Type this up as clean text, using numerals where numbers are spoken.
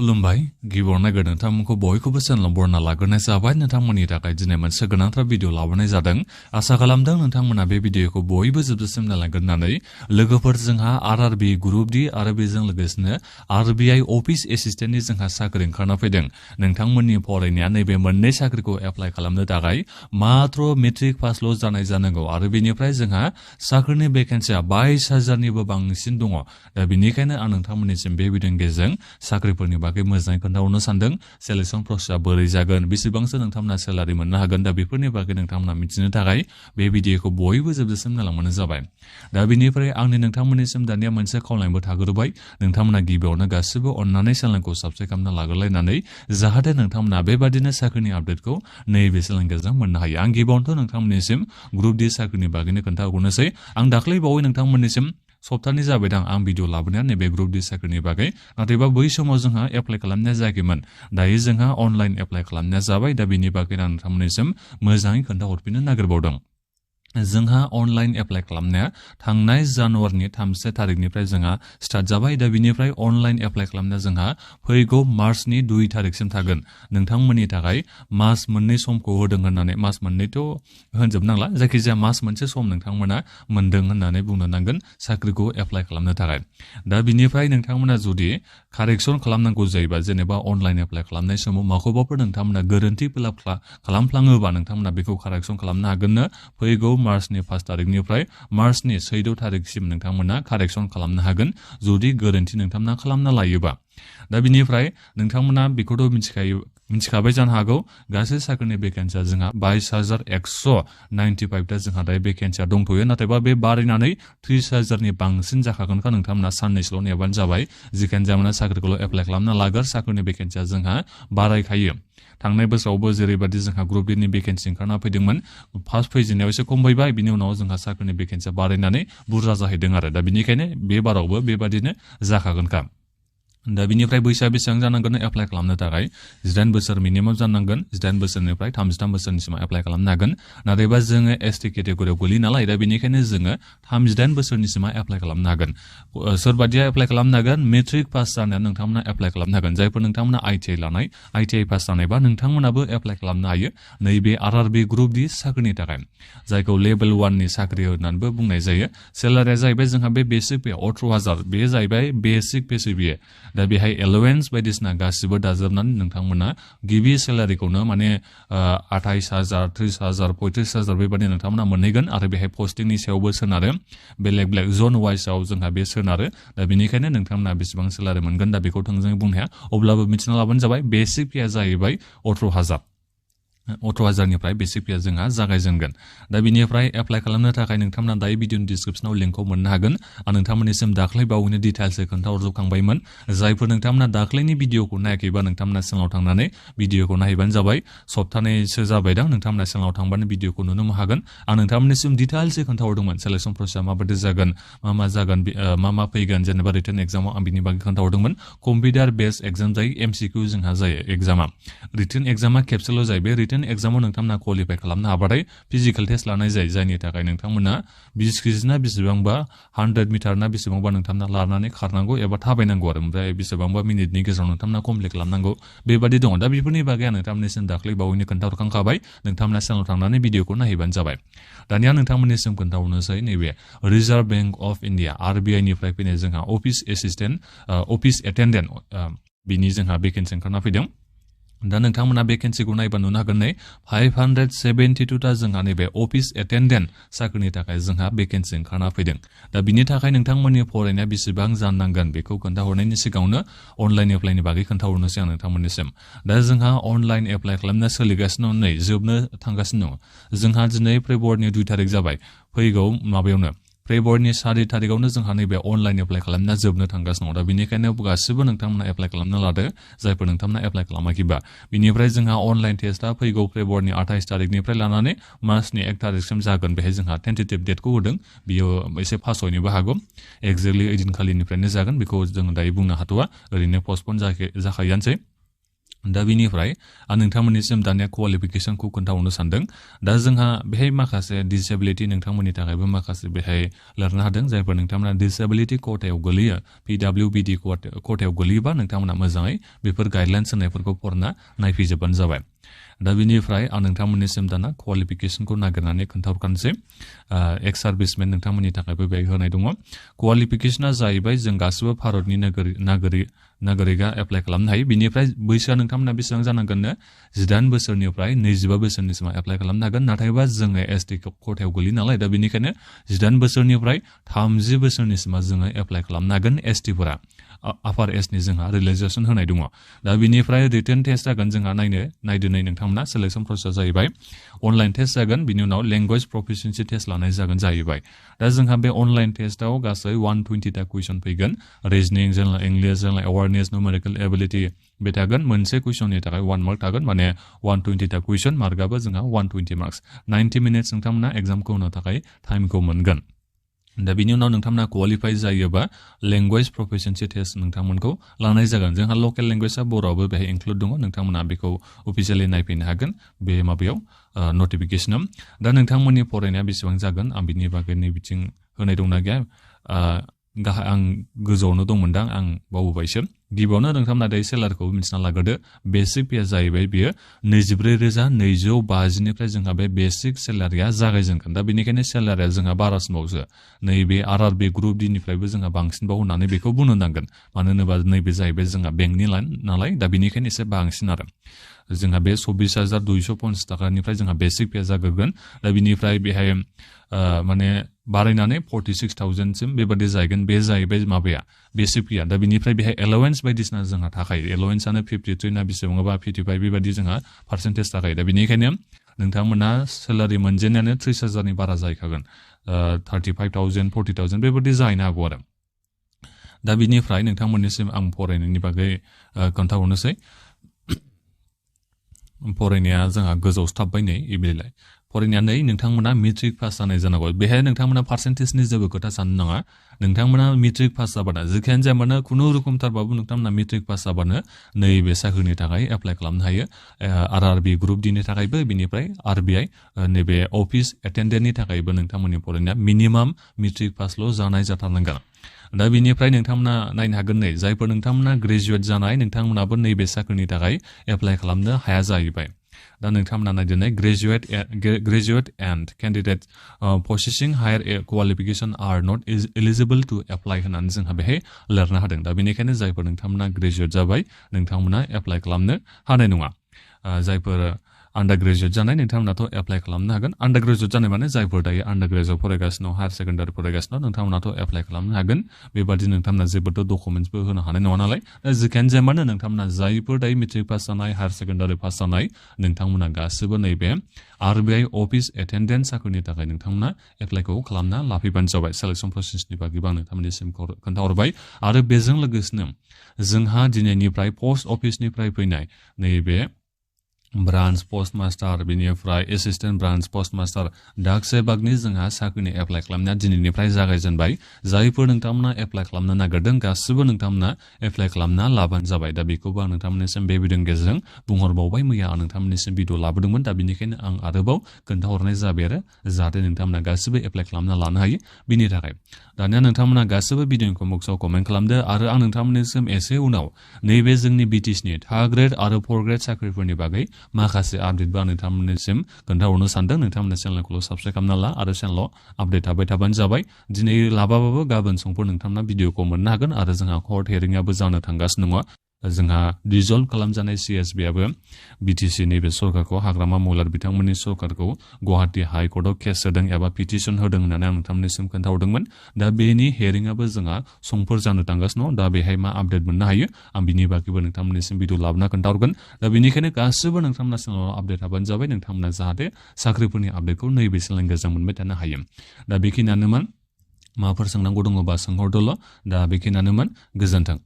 खुलुमबाय गिबियावनो नोंथांमोनखौ बयखौबो चेनेलाव बरायना लाग्रोनाय जाबाय नोंथांमोननि थाखाय दिनै मोनसे गोनांथार भिडिअ लाबोनाय जादों आसा खालामदों नोंथांमोना बे भिडिअखौ बयबो जोबजासिम नायलांगोननानै लोगोफोर जोंहा RRB ग्रुप डी आरो बेजों लोगोसेनो RBI अफिस एसिस्टेन्टनि जोंहा साख्रि ओंखारना फैदों नोंथांमोननि फरायनाया नैबे मोननै साख्रिखौ एप्लाइ खालामनो थाखाय मात्र मेट्रिक पासल' जानाय जानांगौ आरो बेनिफ्राय जोंहा साख्रिनि भेकेन्सिया 22,000निबो बांसिन दङ दा बेनिखायनो आं नोंथांमोननिसिम बे भिडिअनि गेजेरजों साख्रिफोरनि बागै मोजाङै खोन्थाहरनो सानदों सेलेक्शन प्रसेसआ बोरै जागोन बेसेबांसो नोंथांमोना सेलारि मोननो हागोन दा बेफोरनि बागै नोंथांमोना मिथिनो थाखाय बे भिडिअखौ बयबो जोबजासिम नायलांबानो जाबाय दा बेनिफ्राय आंनि नोंथांमोननिसिम दानिया मोनसे खावलायनायबो थाग्रोबाय नोंथांमोना गिबियावनो गासिबो अननानै चेनेलखौ साबस्क्राइब खालामना लाग्रोलायनानै जाहाथे नोंथांमोना बेबादिनो साख्रिनि आपडेटखौ नैबे चेनेलनि गेजेरजों मोननो हायो आं गिबियावनोथ' नोंथांमोननिसिम ग्रुप डी साख्रिनि बागैनो खोन्थाहरनोसै आं दाख्लै बावै नोंथांमोननिसिम सप्ताहनि जाबायदां आं भिडिअ लाबोनाया नैबे ग्रुप डी साख्रिनि बागै नाथायबा बै समाव जोंहा एप्लाइ खालामनाया जायाखैमोन दायो जोंहा अनलाइन एप्लाइ खालामनाया जाबाय दा बेनि बागै आं नोंथांमोननिसिम मोजाङै खोन्थाहरफिननो नागिरबावदों जोंहा अनलाइन एप्लाइ खालामनाया थांनाय जानुवारिनि 3 थारिखनिफ्राय जोंहा स्टार्ट जाबाय दा बिनिफ्राय अनलाइन एप्लाइ खालामनाया जोंहा फैगौ मार्चनि 2 थारिखसिम थागोन नोंथांमोननि थाखाय मास मोननै समखौ होदों होननानै मास मोननैथ' होनजोबनांला जायखिजाया मास मोनसे सम नोंथांमोना मोनदों होननानै बुंनो नांगोन साख्रिखौ एप्लाइ खालामनो थाखाय दा बिनिफ्राय नोंथांमोना जुदि कारेक्सन खालामनांगौ जायोबा जेनेबा अनलाइन एप्लाइ खालामनाय समाव माखौबाफोर नोंथांमोना गोरोन्थि फिलाप खालामफ्लाङोबा नोंथांमोना बेखौ कारेक्सन खालामनो हागोननो फैगौ मार्चनि 1 थारिखनिफ्राय मार्चनि 14 थारिखसिम नोंथांमोना कारेक्सन खालामनो हागोन जुदि गोरोन्थि नोंथांमोना खालामना लायोबा दा बिनिफ्राय नोंथांमोना बेखौथ' मिथिखाबाय जानो हागौ गासै साख्रिनि भेकेन्सिया जोंहा 22,195 दा जोंहा दायो भेकेन्सिया दंथ'यो नाथायबा बे बारायनानै 30,000नि बांसिन जाखागोनखा नोंथांमोना साननैसोल' नेबानो जाबाय जिखियानो जाया साख्रिखौल' एप्लाइ खालामना लागोन साख्रिनि भेकेन्सिया जोंहा बारायखायो थांनाय बोसोरावबो जेरैबायदि जोंहा ग्रुप डीनि भेकेन्सि ओंखारना फैदोंमोन फार्स्ट फैजेननायाव एसे खम फैबाय बिनि उनाव जोंहा साख्रिनि भेकेन्सिया बारायनानै बुरजा जाहैदों आरो दा बिनिखायनो बे बारावबो बेबादिनो जाखागोनखा दा बिनिफ्राय बैसोआ बेसेबां जानांगोन एप्लाइ खालामनो थाखाय 18 बोसोर मिनिमाम जानांगोन 18 बोसोरनिफ्राय 33 बोसोरनिसिम एप्लाइ खालामनो हागोन नाथायबा जोङो एसटी केटेगरियाव गोलैयो नालाय दा बेनिखायनो जोङो 38 बोसोरनिसिम एप्लाइ खालामनो हागोन सोरबादिया एप्लाइ खालामनो हागोन मेट्रिक पास जानाया नोंथांमोना एप्लाइ खालामनो हागोन जायफोर नोंथांमोना ITI लानाय ITI पास जानायबा नोंथांमोनाबो एप्लाइ खालामनो हायो नैबे RRB ग्रुप डी साख्रिनि थाखाय जायखौ लेभेल 1 नि साख्रि होननानैबो बुंनाय जायो सेलारिया जाहैबाय जोंहा बे बेसिक पे 18,000 बे जाहैबाय बेसिक पे बियो दा बेहाय एलावेन्स बायदिसिना गासिबो दाजाबनानै नोंथांमोना गिबि सेलारिखौनो माने 28,000 30,000 35,000 बेबादि नोंथांमोना मोनहैगोन आरो बेहाय पस्टिंनि सायावबो सोनारो बेलेग जन वाइसआव जोंहा बे सोनारो दा बेनिखायनो नोंथांमोना बेसेबां सेलारि मोनगोन दा बेखौ थोंजोङै बुंनो हाया अब्लाबो मिथिना लाबानो जाबाय बेसिक पेया जाहैबाय 18,000निफ्राय बेसिक पेया जोंहा जागायजेनगोन दा बिनिफ्राय एप्लाइ खालामनो थाखाय नोंथांमोना दायो भिडिअनि डिसक्रिपसनाव लिंकखौ मोननो हागोन आं नोंथांमोननिसिम दाख्लै बावैनो डिटेल्सै खोन्थाहरजोबखांबायमोन जायफोर नोंथांमोना दाख्लैनि भिडिअखौ नायाखैबा नोंथांमोना चेनेलाव थांनानै भिडिअखौ नायहैबानो जाबाय सप्तानैसो जाबायदां नोंथांमोना चेनेलाव थांबानो भिडिअखौ नुनो हागोन आं नोंथांमोननिसिम डिटेल्सै खोन्थाहरदोंमोन सेलेक्शन प्रसेसआ माबायदि जागोन मा जागोन मा फैगोन जेनेबा रिटेन एग्जामाव आं बिनि बागै खोन्थाहरदोंमोन कम्पिउटार बेस्ड एग्जाम जायो MCQ जोंहा जायो एग्जामा रिटेन एग्जामा खेबसेल' जायो बे रिटेन एग्जामाव नोंथांमोना क्वालिफाइ खालामनो हाबाथाय फिजिकेल टेस्ट लानाय जायो जायनि थाखाय नोंथांमोना 20 केजि ना बेसेबांबा 100 मिटार ना बेसेबांबा नोंथांमोना लानानै खारनांगौ एबा थाबायनांगौ आरो ओमफ्राय बेसेबांबा मिनिटनि गेजेराव नोंथांमोना कमप्लिट खालामनांगौ बेबादि दङ दा बेफोरनि बागै आं नोंथांमोननिसिम दाख्लै बावैनो खोन्थाहरखांखाबाय नोंथांमोना चेनेलाव थांनानै भिडिअखौ नायहैबानो जाबाय दानिया नोंथांमोननिसिम खोन्थाहरनोसै नैबे reserve bank of India RBI निफ्राय फैनाय जोंहा अफिस एसिस्टेन्ट अफिस एटेन्डेन्ट बिनि जोंहा भेकेन्सि ओंखारना फैदों दा नोंथांमोना भेकेन्सिखौ नायबा नुनो हागोन नै 572 ता जोंहा नैबे अफिस एटेन्डेन्ट साख्रिनि थाखाय जोंहा भेकेन्सि ओंखारना फैदों दा बिनि थाखाय नोंथांमोननि फरायनाया बेसेबां जानांगोन बेखौ खोन्थाहरनायनि सिगाङावनो अनलाइन एप्लाइनि बागै खोन्थाहरनोसै आं नोंथांमोननिसिम दा जोंहा अनलाइन एप्लाइ खालामनाया सोलिगासिनो नै जोबनो थांगासिनो दङ जोंहा दिनै फेब्रुवारिनि 2 थारिख जाबाय फैगौ माबायावनो फेब्रुवारिनि 4 थारिखआवनो जोंहा नैबे अनलाइन एप्लाइ खालामनाया जोबनो थांगासिनो दङ दा बेनिखायनो गासिबो नोंथांमोना एप्लाइ खालामना लादो जायफोर नोंथांमोना एप्लाइ खालामाखैबा बिनिफ्राय जोंहा अनलाइन टेस्टआ फैगौ फेब्रुवारिनि 28 थारिखनिफ्राय लानानै मार्चनि 1 थारिखसिम जागोन बेहाय जोंहा टेन्टेटिभ डेटखौ होदों बियो एसे फासयनोबो हागौ एक्जेक्टलि ओइदिनखालिनिफ्रायनो जागोन बेखौ जों दायो बुंनो हाथ'वा ओरैनो पस्टपन जाखायोआनोसै दा बिनिफ्राय आं नोंथांमोननिसिम दानिया क्वालिफिकेशनखौ खोन्थाहरनो सानदों दा जोंहा बेहाय माखासे डिसेबिलिटि नोंथांमोननि थाखायबो माखासे बेहाय लिरनो हादों जायफोर नोंथांमोना डिसेबिलिटि कोटायाव गोलैयो PWBD कोटायाव गोलैयोबा नोंथांमोना मोजाङै बेफोर गाइडलाइन्स होनायफोरखौ फरायना नायफैजोबबानो जाबाय दा बिनिफ्राय आं नोंथांमोननिसिम दाना क्वालिफिकेशनखौ नागिरनानै खोन्थाहरखानोसै एक्स सार्भिसमेन नोंथांमोननि थाखायबो बेहाय होनाय दङ क्वालिफिकेशना जाहैबाय जों गासिबो भारतनि नागरिकआ एप्लाइ खालामनो हायो बिनिफ्राय बैसोआ नोंथांमोना बेसेबां जानांगोननो 18 बोसोरनिफ्राय 25 बोसोरनिसिम एप्लाइ खालामनो हागोन नाथायबा जोङो एसटि कोटायाव गोलैयो नालाय दा बेनिखायनो 18 बोसोरनिफ्राय 30 बोसोरनिसिम जोङो एप्लाइ खालामनो हागोन एसटिफोरा आपार एसनि जोंहा रिलेक्सेसन होनाय दङ दा बिनिफ्राय रिटेन टेस्ट जागोन जोंहा नायदिनै नोंथांमोना सिलेक्सन प्रसेस जाहैबाय अनलाइन टेस्ट जागोन बिनि उनाव लेंगुवेज प्रफिसियेन्सि टेस्ट लानाय जागोन जाहैबाय दा जोंहा बे अनलाइन टेस्टआव गासै 120 टा कुइसन फैगोन reasoning general English general awareness numerical ability बे थागोन मोनसे कुइसननि थाखाय 1 मार्क थागोन माने 120 टा कुइसन मार्कआबो जोंहा 120 मार्क्स 90 मिनिट्स नोंथांमोना एग्जामखौ होनो थाखाय टाइमखौ मोनगोन दा बिनि उनाव नोंथांमोना क्वालिफाइ जायोबा लेंगुवेज प्रफिसियेन्सि टेस्ट नोंथांमोनखौ लानाय जागोन जोंहा लकेल लेंगुवेजआ बर'आबो बेहाय इनक्लुड दङ नोंथांमोना बेखौ अफिसियेलि नायफैनो हागोन बे माबायाव नटिफिकेसनाव दा नोंथांमोननि फरायनाया बेसेबां जागोन आं बिनि बागैनि बिथिं होनाय दंना गैया आं गोजौआवनो दंमोनदां आं बावबोबायसो गिबियावनो नोंथांमोना दायो सेलारिखौ मिथिना लाग्रोदो बेसिक पेआ जाहैबाय बियो 24,250 निफ्राय जोंहा बे बेसिक सेलारिया जागायजेनगोन दा बेनिखायनो सेलारिया जोंहा बारासिनबावसो नैबे RRB ग्रुप D निफ्रायबो जोंहा बांसिनबाव होननानै बेखौ बुंनो नांगोन मानो होनोबा नैबे जाहैबाय जोंहा बेंकनि लाइन नालाय दा बेनिखायनो एसे बांसिन आरो जोंहा बे 24,250 टाकानिफ्राय जोंहा बेसिक पेआ जागोन दा बिनिफ्राय बेहाय माने बारायनानै 46,000 सिम बेबादि जाहैगोन बे जाहैबाय माबाया बेसिक पेआ दा बिनिफ्राय बेहाय एलावेन्स बायदिसिना जोंहा थाखायो एलावेन्सआनो 53 ना बेसेबांबा 55 बेबादि जोंहा पार्सेन्टेज थाखायो दा बेनिखायनो नोंथांमोना सेलारि मोनजेननायानो 30,000नि बारा जाहैखागोन 35,000 40,000 बेबादि जाहैनो हागौ आरो दा बिनिफ्राय नोंथांमोननिसिम आं फरायनायनि बागै खोन्थाहरनोसै फरायनाया जोंहा गोजौआवसो थाबबाय नै इबिलाय फरायनानै नोंथांमोना मेट्रिक पास जानाय जानांगौ बेहाय नोंथांमोना पार्सेन्टेजनि जेबो खोथा साननो नाङा नोंथांमोना मेट्रिक पास जाबानो जेखियानो जाया मानो खुनु रोखोमथारबाबो नोंथांमोना मेट्रिक पास जाबानो नैबे साख्रिनि थाखाय एप्लाइ खालामनो हायो RRB ग्रुप D नि थाखायबो बिनिफ्राय RBI नैबे अफिस एटेन्डेन्टनि थाखायबो नोंथांमोननि फरायनाया मिनिमाम मेट्रिक पासल' जानाय जाथारनांगोन दा बिनिफ्राय नोंथांमोना नायनो हागोन नै जायफोर नोंथांमोना ग्रेजुवेट जानाय नोंथांमोनाबो नैबे साख्रिनि थाखाय एप्लाइ खालामनो हाया जाहैबाय दा नोंथांमोना नायदिनै graduate and candidate possessing higher qualification are not eligible to apply होननानै जोंहा बेहाय लिरनो हादों दा बेनिखायनो जायफोर नोंथांमोना ग्रेजुवेट जाबाय नोंथांमोना एप्लाइ खालामनो हानाय नङा जायफोर आन्डार ग्रेजुवेट जानाय नोंथांमोनाथ' एप्लाइ खालामनो हागोन आन्डार ग्रेजुवेट जानाय माने जायफोर दायो आन्डार ग्रेजुवेट फरायगासिनो हायार सेकेन्डारि फरायगासिनो नोंथांमोनाथ' एप्लाइ खालामनो हागोन बेबादि नोंथांमोना जेबोथ' डकुमेन्ट्सबो होनो हानाय नङा नालाय जेखियानो जाया मानो नोंथांमोना जायफोर दायो मेट्रिक पास जानाय हायार सेकेन्डारि पास जानाय नोंथांमोना गासिबो नैबे RBI अफिस एटेन्डेन्ट साख्रिनि थाखाय नोंथांमोना एप्लाइखौ खालामना लाफैबानो जाबाय सेलेक्सन प्रसेसनि बागैबो आं नोंथांमोननिसिम खोन्थाहरबाय आरो बेजों लोगोसेनो जोंहा दिनैनिफ्राय पस्ट अफिसनिफ्राय फैनाय नैबे ब्रान्च पोस्ट मास्टार बिनिफ्राय एसिस्टेन्ट ब्रान्च पोस्ट मास्टार डाकसे बागनि जोंहा साख्रिनि एप्लाइ खालामनाया दिनैनिफ्राय जागायजेनबाय जायफोर नोंथांमोना एप्लाइ खालामनो नागिरदों गासिबो नोंथांमोना एप्लाइ खालामना लाबानो जाबाय दा बेखौबो आं नोंथांमोननिसिम बे भिडिअनि गेजेरजों बुंहरबावबाय मैया आं नोंथांमोननिसिम भिडिअ लाबोदोंमोन दा बेनिखायनो आं आरोबाव खोन्थाहरनाय जाबाय आरो जाहाथे नोंथांमोना गासिबो एप्लाइ खालामना लानो हायो बिनि थाखाय दानिया नोंथांमोना गासिबो भिडिअनि बक्सआव कमेन्ट खालामदो आरो आं नोंथांमोननिसिम एसे उनाव नैबे जोंनि BTSनि 3rd ग्रेड आरो 4th ग्रेड साख्रिफोरनि बागै माखासे आपडेटबो आं नोंथांमोननिसिम खोन्थाहरनो सानदों नोंथांमोना चेनेलखौल' साबस्क्राइब खालामना ला आरो चेनेलाव आपडेट थाबाय थाबानो जाबाय दिनै लाबाबाबो गाबोन समफोर नोंथांमोना भिडिअखौ मोननो हागोन आरो जोंहा कर्ट हेरिंआबो जानो थांगासिनो दङ जोंहा डिजल्भ खालामजानाय CSBआबो BTC नैबे सरकारखौ हाग्रामा महिलार बिथांमोननि सरकारखौ गुवाहाटी हाइकर्टआव केस होदों एबा पिटिसन होदों होननानै आं नोंथांमोननिसिम खोन्थाहरदोंमोन दा बेनि हेरिंआबो जोंहा समफोर जानो थांगासिनो दं दा बेहाय मा आपडेट मोननो हायो आं बिनि बागैबो नोंथांमोननिसिम भिडिअ लाबोना खोन्थाहरगोन दा बेनिखायनो गासिबो नोंथांमोना चेनेलाव आपडेट थाबानो जाबाय नोंथांमोना जाहाथे साख्रिफोरनि आपडेटखौ नैबे चेनेलनि गेजेरजों मोनबाय थानो हायो दा बेखिनियानोमोन माबाफोर सोंनांगौ दङबा सोंहरदोल' दा बेखिनियानोमोन गोजोन्थों